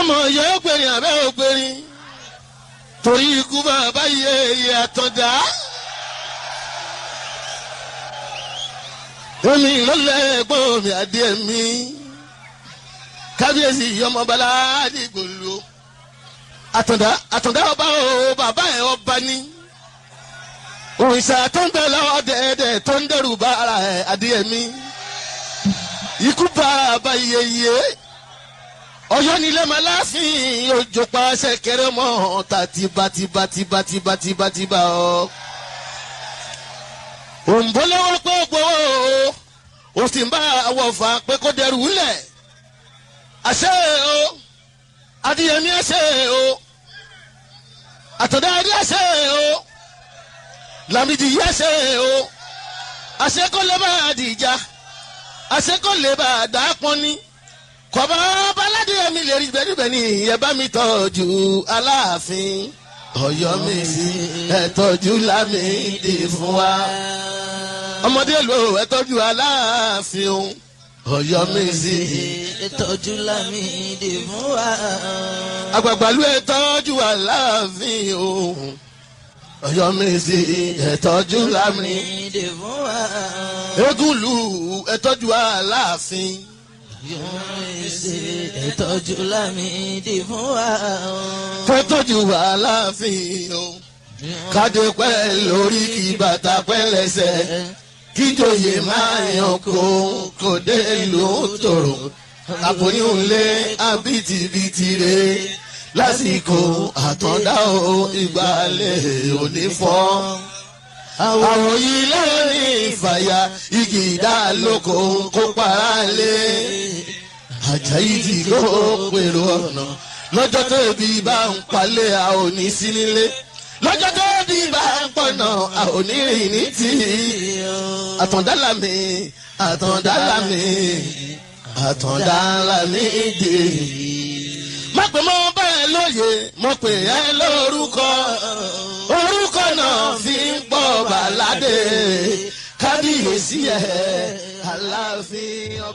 Sọmọ yẹ ó gbèrín àbẹ́ ó gbèrín torí ikú bàbá yẹ iye Àtàndá. Èmi lọ́lẹ̀ ẹ̀gbọ́n mi adé mi kábíyèsí ọmọbala àdìgbòlù Àtàndá Àtàndá ọba o bàbá ẹ̀ ọba ní. Òrìṣà tó ń bẹ lọ́wọ́ dẹ́ẹ̀dẹ́ tó ń dẹ́rù bá ara ẹ̀ adé mi. Ikú bàbá yeye Ọ̀yọ́ nílé máa láàfin òjò paṣẹ kẹrẹ mọ́ ta tibátibátibátibátibátibá ọ. Òǹbólówó pé ó gbowó o sì ń bá àwọ̀ fà pé kó dẹrù lẹ̀. Àṣẹ o Adéyẹmí àṣẹ o Àtàndá adé àṣẹ o Lámìdí àṣẹ o àṣẹ kó lè bá àdìjà àṣẹ kó lè bá àdàpọ́n ní kọba baládé mi lè rí bẹ́ẹ̀ ní ẹ bá mi tọ́jú Aláàfin Ọ̀yọ́ mi sí ẹ tọ́jú Lámìdí fún wa. Ọmọdé ló ẹ tọ́jú Aláàfin Ọ̀yọ́ mi sí ẹ tọ́jú Lámìdí fún wa. Àgbàgbà ló ẹ tọ́jú Aláàfin Ọ̀yọ́ mi sí ẹ tọ́jú Lámìdí fún wa. Egúnlù ẹ tọ́jú Aláàfin. Ẹ tọ́jú Lámìdí fún wa. Ẹ tọ́jú Aláàfin o kádé pẹ́ lórí kí bàtà pẹ́ lẹ́sẹ̀ kíjòyè máa yan kó kò dé ìlú tòrò àpòyún lé àbítibítì rè lásìkò Àtàndá o ìgbàlẹ̀ òní fọ́. Àwọn yìí lẹ́yìn ìfàyà igi ìdálóko kó para lé. Àjàyí ti kó pèrò ọ̀nà lọ́jọ́ tó ebi bá ń palẹ̀ a ò ní sí nílé. Lọ́jọ́ tó ebi bá ń pọ̀nà a ò ní rìn ní tì í. Àtàndá Lámì Àtàndá Lámì Àtàndá Lámìdí. Má pè mọ́ bẹ́ẹ̀ lóye mo pè ẹ́ lórúkọ orúkọ náà fi ń pọ̀ bàládé kábíyèsí ẹ̀ Aláàfin ọba.